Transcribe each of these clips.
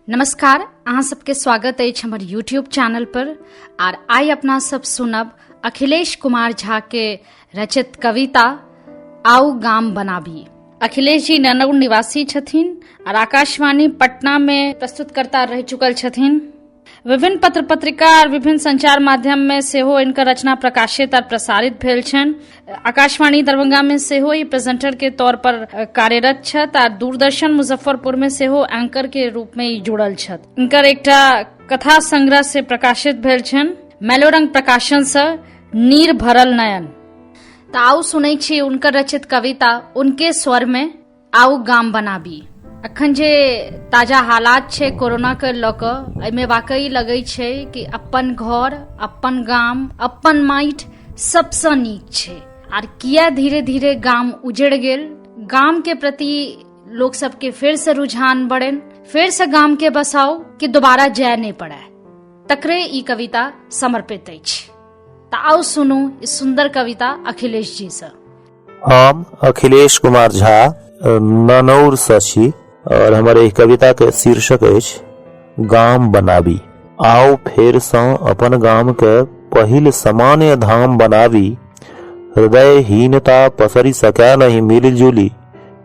नमस्कार, अहाँ सबके स्वागत अछि हमर यूट्यूब चैनल पर। आर I अपना सब सुनब अखिलेश कुमार झा के रचित कविता आउ गाम बनाबी। अखिलेश जी ननौर निवासी छथिन और आकाशवाणी पटना में प्रस्तुतकर्ता रह चुकल छथिन। विभिन्न पत्र पत्रिका और विभिन्न संचार माध्यम में सेहो इनकर रचना प्रकाशित और प्रसारित भेल छनि। आकाशवाणी दरभंगा में सेहो ई प्रेजेंटर के तौर पर कार्यरत छथि आ दूरदर्शन मुजफ्फरपुर में सेहो एंकर के रूप में ई जुड़ल छथि। इनकर एकटा कथा संग्रह से प्रकाशित भेल छनि मैलोरंग प्रकाशन से नीर भरल नयन। तऽ आउ सुनै छी उनकर रचित कविता उनके स्वर में आउ गाम बनाबी। अखन जे ताजा हालात छै कोरोना के लऽ कऽ, एहिमे वाकई लगै छै कि अपन घर, अपन गाम, अपन माटि सबसँ नीक छै। आर किया धीरे धीरे गाम उजड़ गेल, गाम के प्रति लोक सबके फेरसँ रुझान बढ़नि, फेरसँ गाम के बसाउ कि दोबारा जाय नहि पड़ै, तकरे ई कविता समर्पित अछि। तऽ आउ सुनू ई सुन्दर कविता अखिलेश जी सँ। हम अखिलेश कुमार झा ननौरसँ छी और हमर एहि कविताके शीर्षक अछि गाम बनाबी। आउ फेरसँ अपन गामके पहिल सामान्य धाम बनाबी, हृदयहीनता पसरि सकै नहि मिलजुली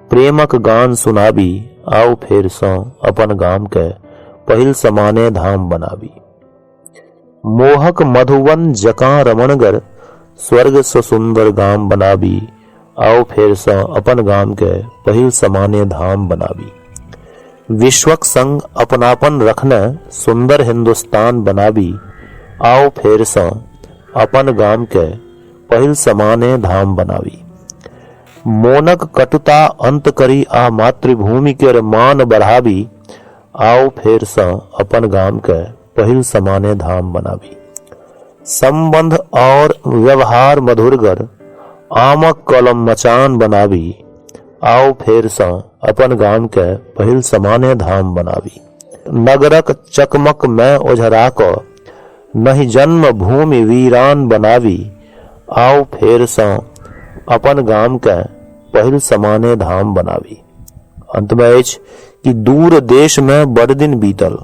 प्रेमक गान सुनाबी, आउ फेरसँ अपन गामके पहिल सामान्य धाम बनाबी। मोहक मधुवन जकाँ रमणगर स्वर्गसँ सुन्दर गाम बनाबी, आउ फेरसँ अपन गामके पहिल समाने धाम बनाबी। विश्वक संग अपनापन रखने सुन्दर हिन्दुस्तान बनाबी, आउ फेरसँ अपन गामके पहिल समाने धाम बनाबी। मोनक कटुता अंत करी आ मातृभूमि केर मान बढ़ाबी, आउ फेरसँ अपन गामके पहिल समाने धाम बनाबी। संबंध और व्यवहार मधुरगर आमक कलम मचान बनाबी, आउ फेरसँ अपन गामके पहिल समाने धाम बनाबी। नगरक चकमक में ओझरा कऽ नहि जन्म भूमि वीरान बनाबी, आउ फेरसँ अपन गामके पहिल समाने धाम बनाबी। अंतमे अछि कि दूर देशमे बड़ दिन बीतल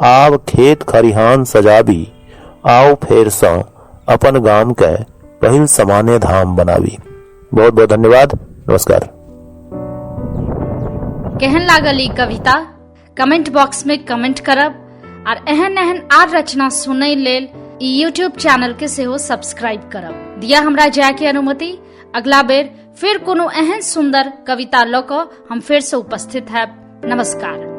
आब खेत खरिहान सजाबी, आउ फेरसँ अपन गामके पहिल समाने धाम बनाबी। बहुत बहुत धन्यवाद, नमस्कार। केहन लागल ई कविता? कमेंट बॉक्स में कमेंट करब और एहन एहन आर रचना सुनै लेल ई यूट्यूब चैनल के सेहो सब्सक्राइब करब। दिया हमरा जाय के अनुमति। अगला बेर फिर कोनो एहन सुंदर कविता लऽ कऽ हम फेर से उपस्थित हैब। नमस्कार।